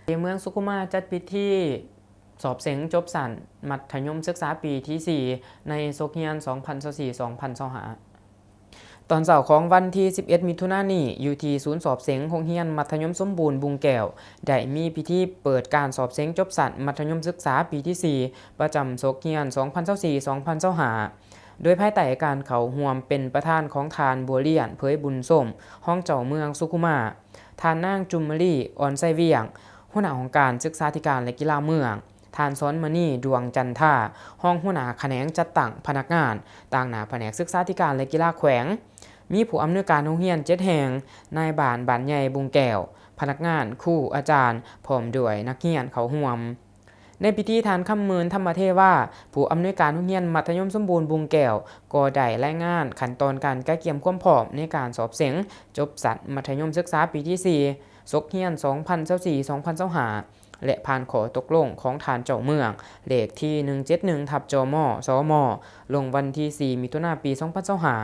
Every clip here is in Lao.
ທີ່ເມືອງສຸຂຸມາຈັດພິທີສອບເສັງຈົບຊັ້ນມັດທະຍົມສຶກສາປີທີສີ່ ໃນສົກຮຽນສອງພັນຊາວສີ່ ສອງພັນຊາວຫ້າ. ຕອນເຊົ້າຂອງວັນທີສິບເອັດ ມິຖຸນານີ້ ຢູ່ທີ່ສູນສອບເສັງໂຮງຮຽນມັດທະຍົມສົມບູນບຸງແກ້ວ ໄດ້ມີພິທີເປີດການສອບເສັງຈົບຊັ້ນມັດທະຍົມສຶກສາປີທີສີ່ ປະຈຳສົກຮຽນສອງພັນຊາວສີ່ ສອງພັນຊາວຫ້າ ໂດຍພາຍໃຕ້ການເຂົ້າຮ່ວມເປັນປະທານຂອງທ່ານ ບົວລຽນ ເຜີຍບຸນຊົມ ຮອງເຈົ້າເມືອງສຸຂຸມາ, ທ່ານນາງ ຈຸມມະລີ ອ່ອນໄຊວຽງ ຫົວໜ້າຫ້ອງການສຶກສາທິການ ແລະ ກິລາເມືອງ, ທ່ານ ສອນມະນີ ດວງຈັນທາ ຮອງຫົວໜ້າຂະແໜງຈັດຕັ້ງພະນັກງານ ຕາງໜ້າພະແນກສຶກສາທິການ ແລະ ກິລາແຂວງ, ມີຜູ້ອຳນວຍການໂຮງຮຽນເຈັດແຫ່ງ, ນາຍບ້ານບ້ານໃຫຍ່ບຸງແກ້ວ, ພະນັກງານ, ຄູ, ອາຈານ ພ້ອມດ້ວຍນັກຮຽນເຂົ້າຮ່ວມ. ໃນພິທີ ທ່ານ ຄຳໝືນ ທຳມະເທວາ ຜູ້ອຳນວຍການໂຮງຮຽນມັດທະຍົມສົມບູນບຸງແກ້ວ ກໍໄດ້ລາຍງານຂັ້ນຕອນການກະກຽມຄວາມພ້ອມໃນການສອບເສັງຈົບຊັ້ນມັດທະຍົມສຶກສາປີທີສີ່ ສົກຮຽນສອງພັນຊາວສີ່ ສອງພັນຊາວຫ້າ ແລະ ຜ່ານຂໍ້ຕົກລົງຂອງທ່ານເຈົ້າເມືອງ ເລກທີໜຶ່ງເຈັດໜຶ່ງ ທັບ ຈມ ສມ ລົງວັນທີສີ່ ມິຖຸນາ ປີສອງພັນຊາວຫ້າ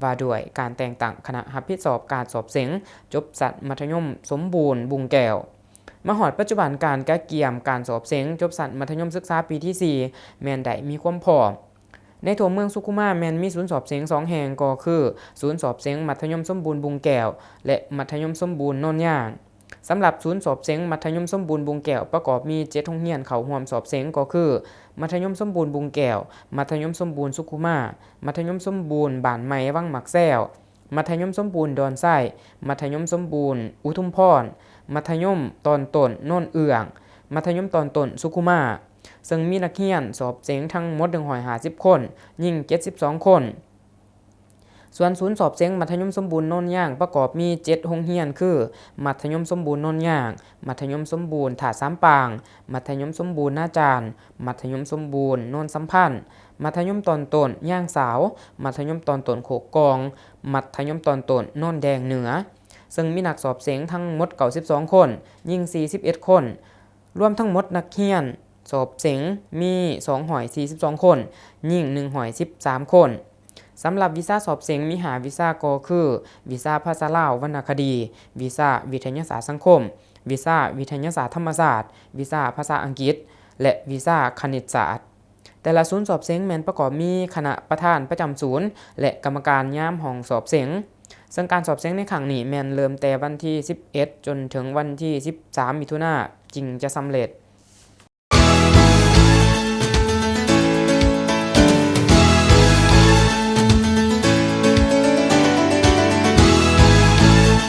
ວ່າດ້ວຍການແຕ່ງຕັ້ງຄະນະຮັບຜິດຊອບການສອບເສັງຈົບຊັ້ນມັດທະຍົມສົມບູນບຸງແກ້ວ. ມາຮອດປັດຈຸບັນ ການກະກຽມການສອບເສັງຈົບຊັ້ນມັດທະຍົມສຶກສາປີທີສີ່ ແມ່ນໄດ້ມີຄວາມພ້ອມ. ໃນຕົວເມືອງສຸຂຸມາ ແມ່ນມີສູນສອບເສັງສອງແຫ່ງ ກໍຄື ສູນສອບເສັງມັດທະຍົມສົມບູນບຸງແກ້ວ ແລະ ມັດທະຍົມສົມບູນໂນນຍາງ. ສຳລັບສູນສອບເສັງມັດທະຍົມສົມບູນບຸງແກ້ວ ປະກອບມີເຈັດໂຮງຮຽນເຂົ້າຮ່ວມສອບເສັງ ກໍຄື ມັດທະຍົມສົມບູນບຸງແກ້ວ, ມັດທະຍົມສົມບູນສຸຂຸມາ, ມັດທະຍົມສົມບູນບ້ານໃໝ່ວັງໝາກແຊວ, ມັດທະຍົມສົມບູນດອນໄຊ, ມັດທະຍົມສົມບູນອຸທຸມພອນ, ມັດທະຍົມຕອນຕົ້ນໂນນເອື້ອງ, ມັດທະຍົມຕອນຕົ້ນສຸຂຸມາ, ເຊິ່ງມີນັກຮຽນສອບເສັງທັງໝົດໜຶ່ງຮ້ອຍຫ້າສິບຄົນ, ຍິງເຈັດສິບສອງຄົນ. ສ່ວນສູນສອບເສັງມັດທະຍົມສົມບູນໂນນຍາງ ປະກອບມີເຈັດໂຮງຮຽນ ຄື ມັດທະຍົມສົມບູນໂນນຍາງ, ມັດທະຍົມສົມບູນທ່າສາມປາງ, ມັດທະຍົມສົມບູນນາຈານ, ມັດທະຍົມສົມບູນໂນນສຳພັນ, ມັດທະຍົມຕອນຕົ້ນຍາງສາວ, ມັດທະຍົມຕອນຕົ້ນໂຄກກ່ອງ, ມັດທະຍົມຕອນຕົ້ນໂນນແດງເໜືອ, ເຊິ່ງມີນັກສອບເສັງທັງໝົດເກົ້າສິບສອງຄົນ, ຍິງສີ່ສິບເອັດຄົນ, ລວມທັງໝົດນັກຮຽນສອບເສັງມີສອງຮ້ອຍສີ່ສິບສອງຄົນ, ຍິງໜຶ່ງຮ້ອຍສິບສາມຄົນ. ສຳລັບວິຊາສອບເສັງມີຫ້າວິຊາ ກໍຄື ວິຊາພາສາລາວວັນນະຄະດີ, ວິຊາວິທະຍາສາດສັງຄົມ, ວິຊາວິທະຍາສາດທຳມະຊາດ, ວິຊາພາສາອັງກິດ ແລະ ວິຊາຄະນິດສາດ. ແຕ່ລະສູນສອບເສັງແມ່ນປະກອບມີຄະນະປະທານປະຈຳສູນ ແລະ ກຳມະການຍາມຫ້ອງສອບເສັງ, ເຊິ່ງການສອບເສັງໃນຄັ້ງນີ້ແມ່ນເລີ່ມແຕ່ວັນທີສິບເອັດ ຈົນເຖິງວັນທີສິບສາມ ມິຖຸນາ ຈຶ່ງຈະສຳເລັດ.